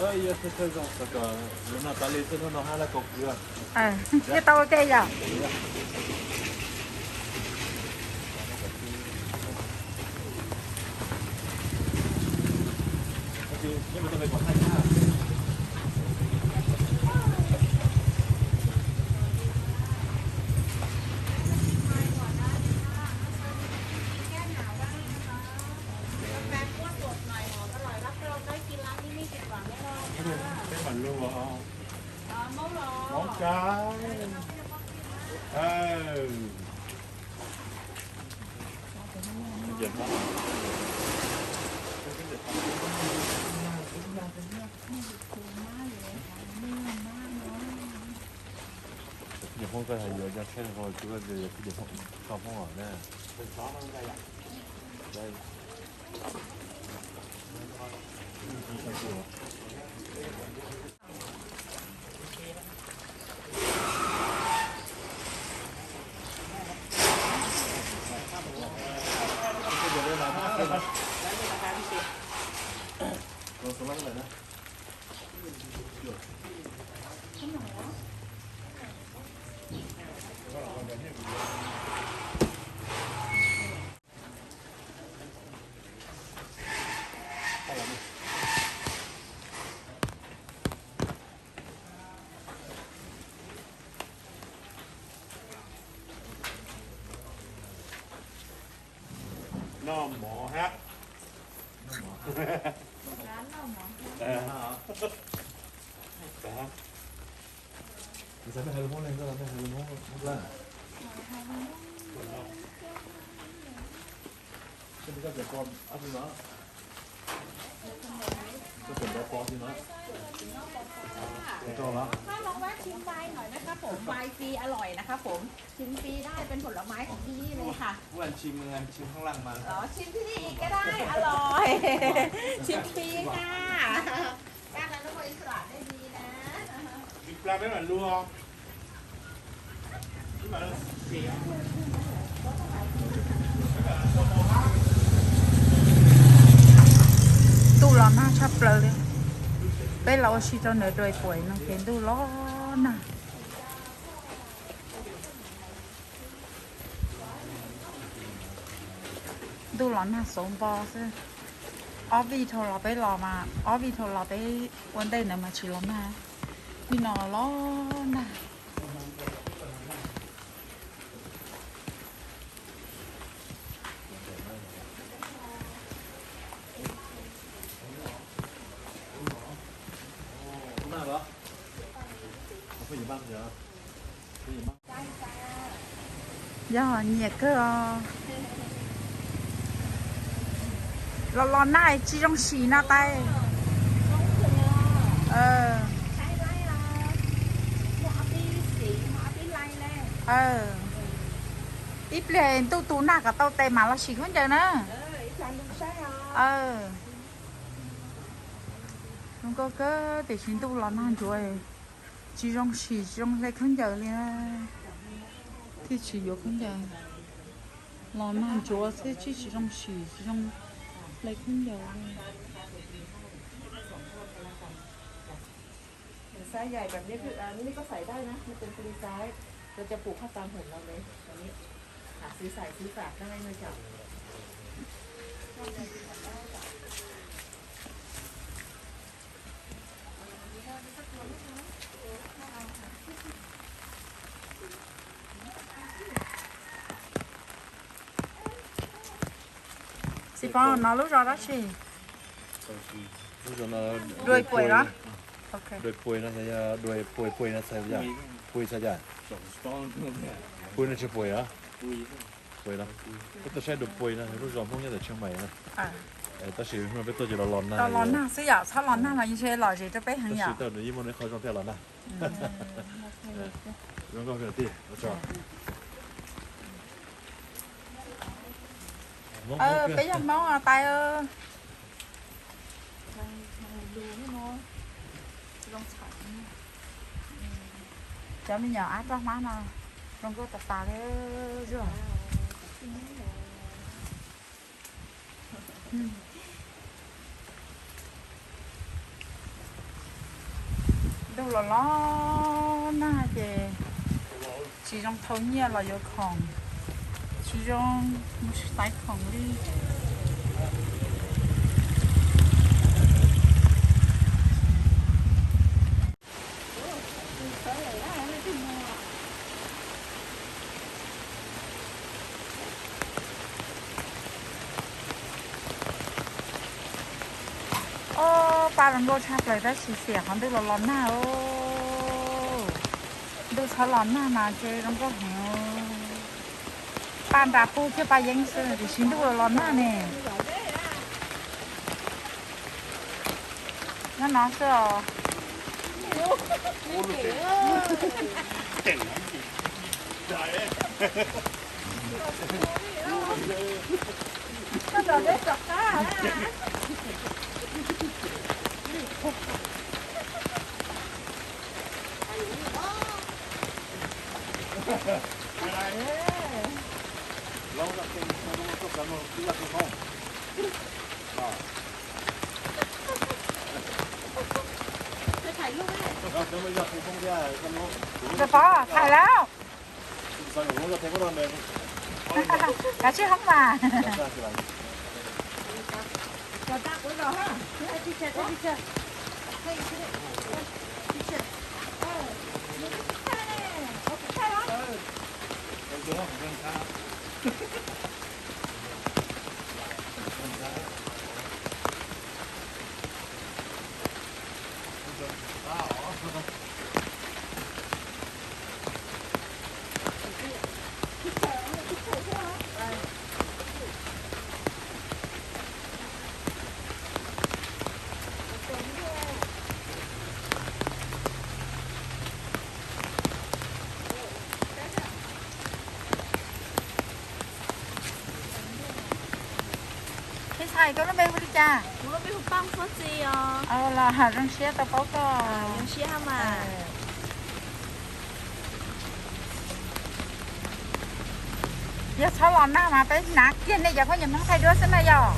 Ib yog thawj thawj zoo xav kom lus no tas li xwb hnub no hab laj kaus kws. Thiab tau ua ke yom. Peb mam lug. Mov kab. Nyuam Hmoob koj hais yuav cov tsheb no, kuv yog Hmoob os na. Noj mov hab.ถ้าลองแวะชิมไวน์หน่อยนะครับผม ไวน์ฟรีอร่อยนะครับผม ชิมฟรีได้ เป็นผลไม้ของที่นี่เลยค่ะ ชิมข้างล่างมา อ๋อ ชิมที่นี่อีกก็ได้ อร่อย ชิมฟรีค่ะ ต้านอนุมูลอิสระได้ดีนะ Ntuj los nag tshaj plaws li. Peb los ua si rau ntawm Dua Puas no ces ntuj los nag. Ntuj los nag xauv npo xwb. Ob vij dhau los peb los mas, ob vij dhau los peb ua ntej ntawd mas tsis los nag. Vij no los nag. Yog nyiam kawg os. Los los nag tsis zoo sim no tais. Ib pliag ntuj tu nag kom tau tes mam los sim khaub ncaws na. Zoo nkauj kawg tiam sis ntuj los nag ntsuav, tsis zoo sim tsis zoo hle khaub ncaws li. Thiaj tsis yuav khaub ncaws. Los nag ntsuav xwb tsis, tsis zoo sim tsis zoo hle khaub ncaws li. Sizeใหญ่แบบนี้คืออันนี้ก็ใส่ได้นะ มันเป็นฟรีไซส์ เราจะผูกเข้าตามผมเราเลย อันนี้ หาซื้อใส่ซื้อฝากได้นะจ๊ะ Xi Pov, no lub zos dab tsi? Lub zos no Dua Puas los? Dua Puas no, Dua Puas, Puas no txhais yam, Puas txhais yam, Puas no tsis Puas los? Puas no. Peb tuaj saib Dua Puas no, lub zos Hmoob nyob ntawm Tsheej Maim na. Tab sis hnub no peb tuaj ces los los nag. Los nag xwb yom, txhob los nag los yeej tsis lom zem rau peb heev yom. Tab sis yeej muaj ib qho zoo thiaj los nag. Zoo nkauj tij. Peb yog Hmoob tais. Cov me nyuam ab roj hmab no zoo nkauj tas tas li. Zuag. Ntuj los los nag ces tsis zoo thau nyiaj los yuav khoom, tsis zoo mus xaiv khoom li. Ob, paj zoo nkauj tshaj plaws tab sis xiam qhov ntuj los los nag os. Ntuj txhob los nag mas ces zoo nkauj heev. Paj nra pug thiab paj yeeb xwb tiam sis ntuj los los nag ne. Nyob no xwb os. Pov, tham lawm. Kav tsij hoob mas. Peb txhais, koj lub npe hu li cas? Los zoo siab tau paub koj. Yog txhob los nag mas peb hnav kiag nej cov phooj ywg Hmoob thaij duab xwb na yog.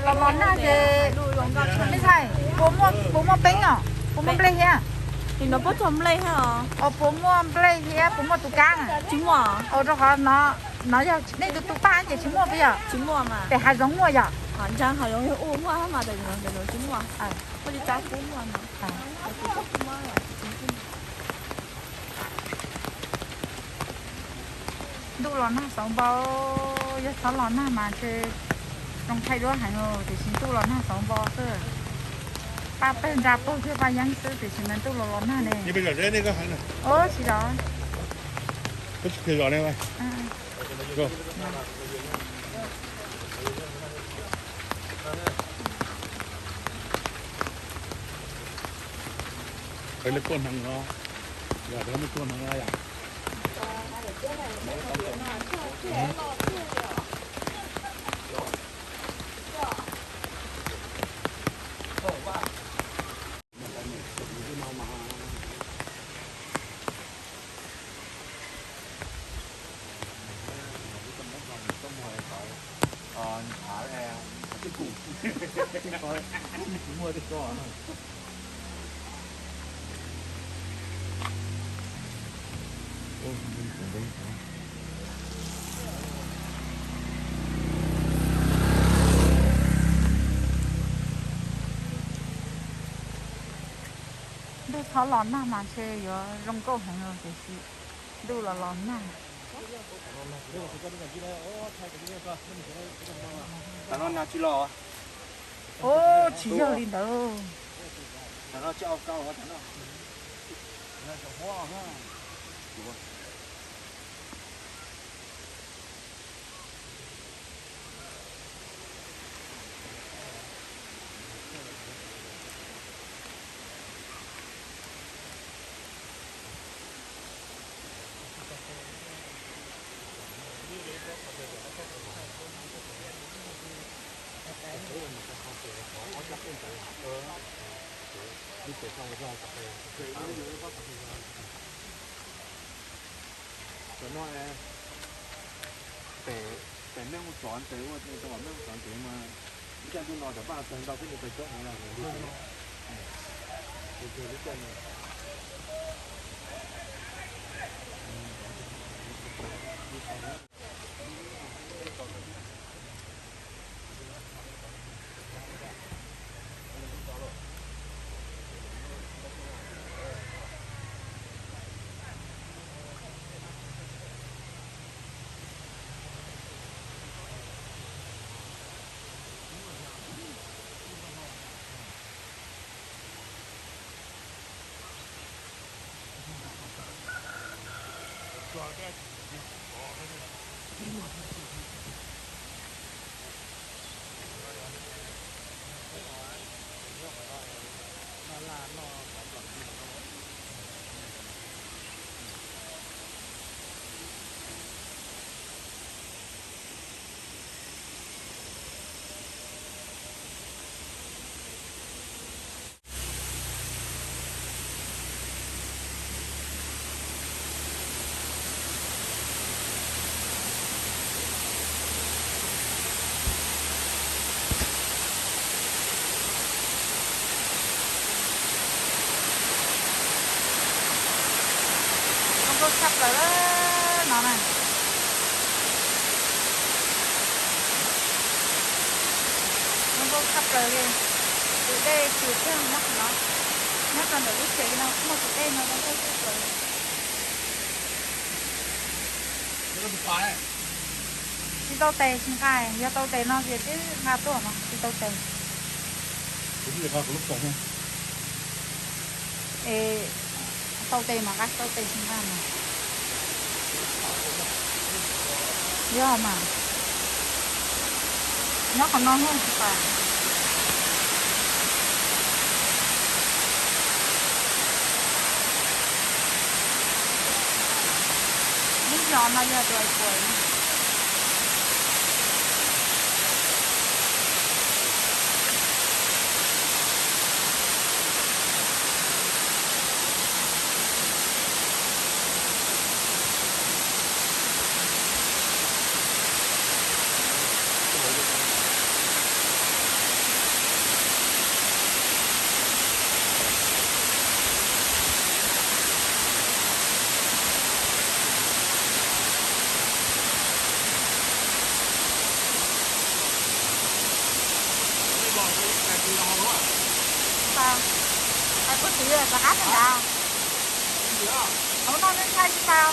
Los los nag ces, me ntxhais, puas muaj peeb os? Puas muaj nplej thiab? Puas muaj nplej thiab puas muaj tus kab? Rau qhov no yog nej tus tu paj ces tsis muaj puas yog? Pem hav zoov muaj yog? Ntuj los nag xauv npau, yog txhob los nag mas ntshe zoo thaij duab heev, tiam sis ntuj los nag xauv npau xwb. Paj pawg nra pug thiab paj yeeb xwb tiam sis mas ntuj los los nag ne. Tsis zov. Qhov li tuaj hneev no, yog rau nej tuaj hneev no yom. Ntuj txhob los nag mas ntshe yuav zoo nkauj heev tiam sis ntuj los los nag. Ub, tsis yog li ntawd. Cov no pem, pem mej mus txov ntev ua, tau mej mus txov ntev mas Zoo nkauj tshaj plaws no na. Zoo nkauj tshaj plaws li. Tus dej tshwm thiab nyob qhov no. Nyob rau ntawm lub tsev no muaj tus dej no zoo nkauj tshaj plaws. Tsis tau tes tsis nqa, yog tau tes no ces twb nqa tuaj mas tsis tau tes. Es tau tes mas nqa, tsis tau tes tsis nqa mas. Yog mas. Nyob qhov no hwj tsis tas. Ib yog no yog tus kuas. Hais puag tid rov qab tag nrad. Hauv no nej ntshai tsis tau.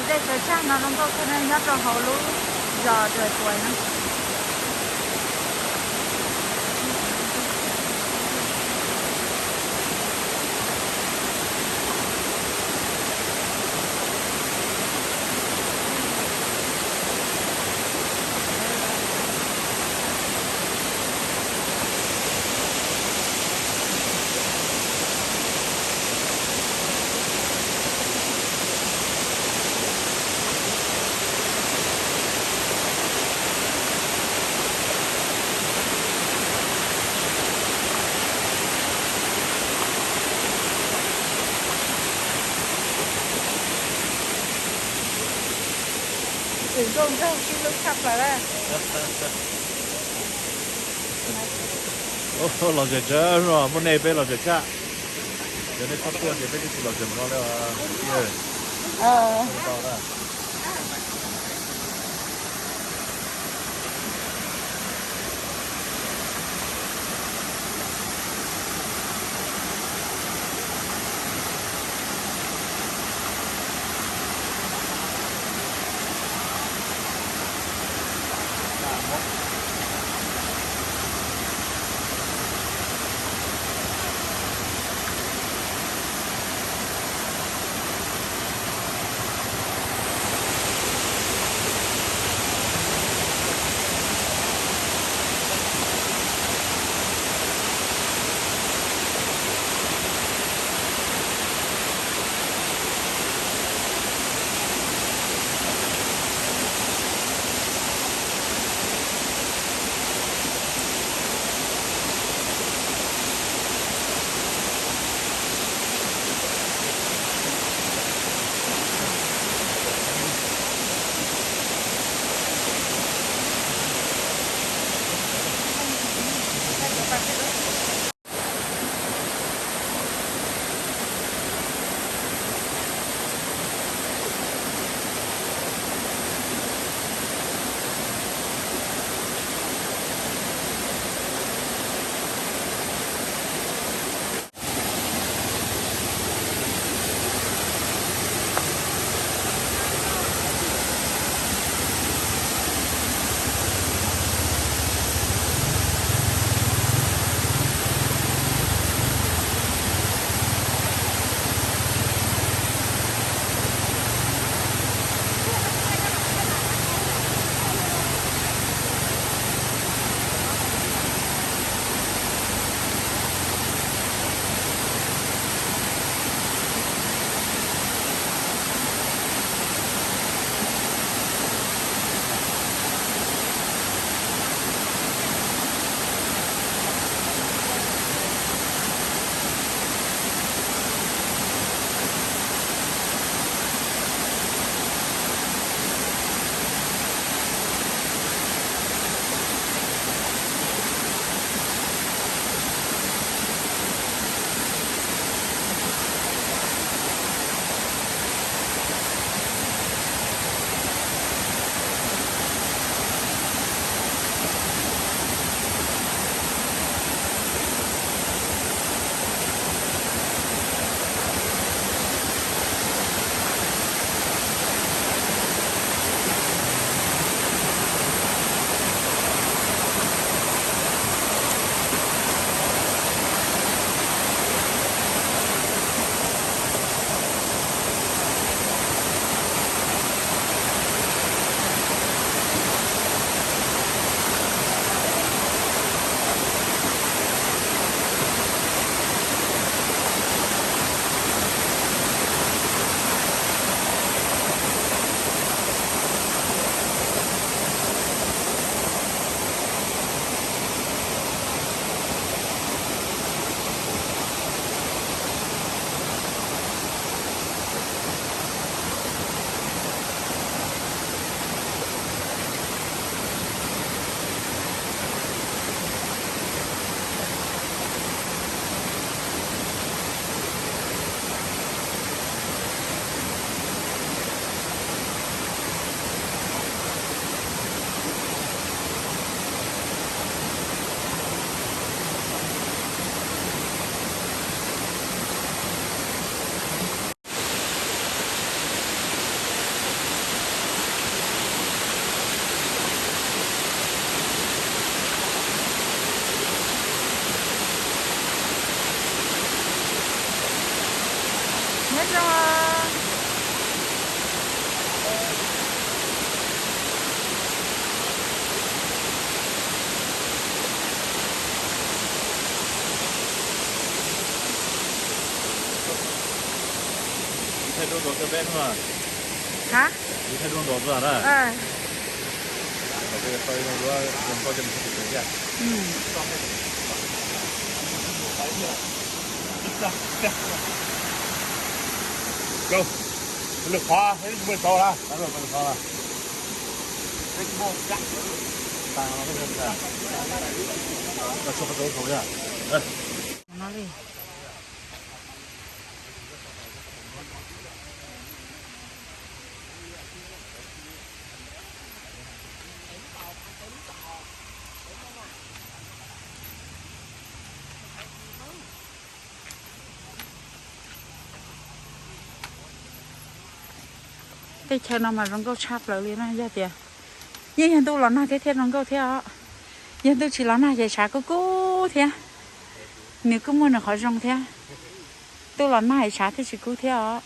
Ces tej cov tsag no zoo nkauj kawg na, nyob rau hauv lub zos Dua Tuas no. Zoo nkauj sib hlub tshaj plaws lawm. Los tseem tsawg no, muaj nej peb los tseem tshaj. Yog nej txhob tuaj ces peb twb tsis los tseem no li. Ha? Lwm qhov, lwm qhov. Teb chaws no mas zoo nkauj tshaj plaws li na, yog tias yeej yog ntuj los nag thiab thiaj zoo nkauj thiab os. Yog ntuj tsis los nag ces tshav kub kub thiab. Nws kuj muaj nws qhov zoo thiab. Ntuj los nag es tshav thiaj tsis kub thiab os.